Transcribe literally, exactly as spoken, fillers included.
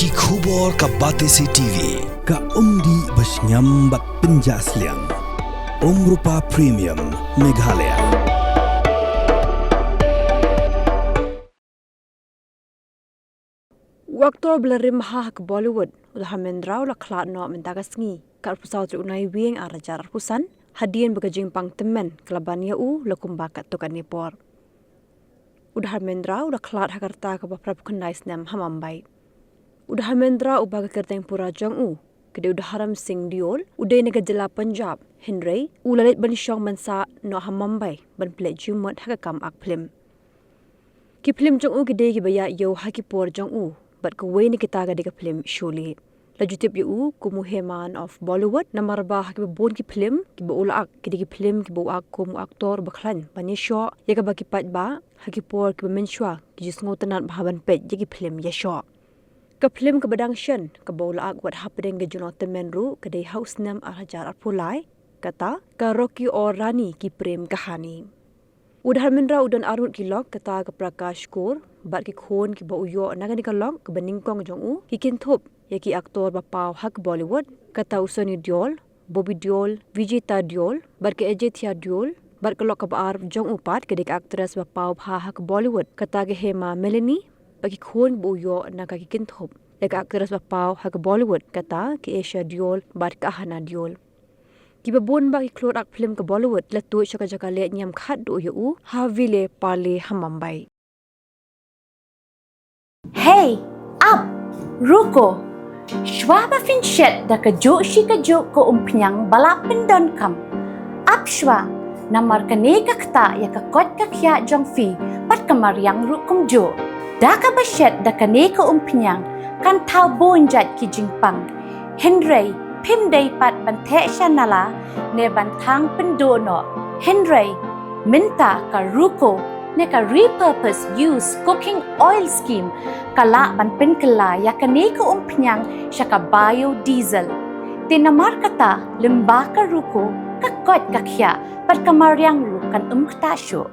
Ki khubor ka Batesi T V, ka umdih ba shngiam bad pynjah sliang. Umrupa Premium, Meghalaya. U aktor ba la rim bha ha ka Bollywood, u Dharmendra, u la khlad noh mynta ka sngi, ka arphew saw tarik u Naiwieng ar hajar arphew san, hadien ba ka jingpang tymmen ka la ban ïa u la kumba katto katne por. U Dharmendra u la khlad ha ka rta kaba phra phew khyndai snem ha Mumbai. U Dharmendra, uba ka kyrteng pura jong u ka dei u Dharam Singh Deol, u dei na ka jylla Punjab, hynrei u la leit ban shong ban sah noh ha Mumbai ban pynleit jingmut ha ka kam ak phlim. Ki phlim jong u ki dei kiba ïaid ïew ha ki por jong u, bad kawei na kita ka dei ka phlim Sholay. La ju tip ïa u kum u He Man of Bollywood namar ba ha kiba bun ki phlim kiba u la ak, ki dei ki phlim kiba u ak kum u aktor ba khlaiñ ban ïashoh, ïa kaba ki paidbah ha ki por kiba mynshuwa ki ju sngewtynnat bha ban peit ïa ki phlim ïashoh. Ka phlim kaba dang shen kaba u la ak wat hapdeng ka jingïalang tymmen ruh ka dei ha u snem ar hajar arphew lai, kata ka Rocky Aur Rani Ki Prem Kahani. U Dharmendra u don arngut ki lok, kata ka Prakash Kaur, bad ki khun kiba u ïoh na kane ka lok kaba nyngkong jong u ki kynthup ïa ki aktor ba paw ha ka Bollywood, kata u Sunny Deol, Bobby Deol, Vijita Deol, bad ka Aditya Deol, bad ka lok kaba ar jong u pat ka dei ka actress ba paw bha ha ka Bollywood, kata ka Hema Malini, bad ki khun ba u ïoh na ka ki kynthup ïa ka actress ba paw ha ka Bollywood, kata ka Aisha Deol bad ka Ahana Deol. Kiba bun ba ki khlur ak phlim ka Bollywood la tuid sha ka jaka leh niam khatduh ïa u ha Vile Parle ha Mumbai. Hey, ap, ruko. Shwa ba phin shet da kajuh shi kajuh ka umphniang ba la pyndonkam, ap shwa, namar kane ka ktah ïa ka koit ka khiah jong phi bad ka mariang ruh kumjuh. Da kaba shet da kane ka umphniang kan thaw bun jait ki jingpang. Hynrei phim dei pat ban theh sha nala ne ban thang pynduh noh. Hynrei mynta ka Ruko ne ka Repurpose Used Cooking Oil Scheme ka lah ban pynkylla ïa kane ka umphniang sha ka biodiesel. Te namar kata, lyngba ka Ruko, ka koit ka khiah bad ka mariang ruh kan ym ktah shuh.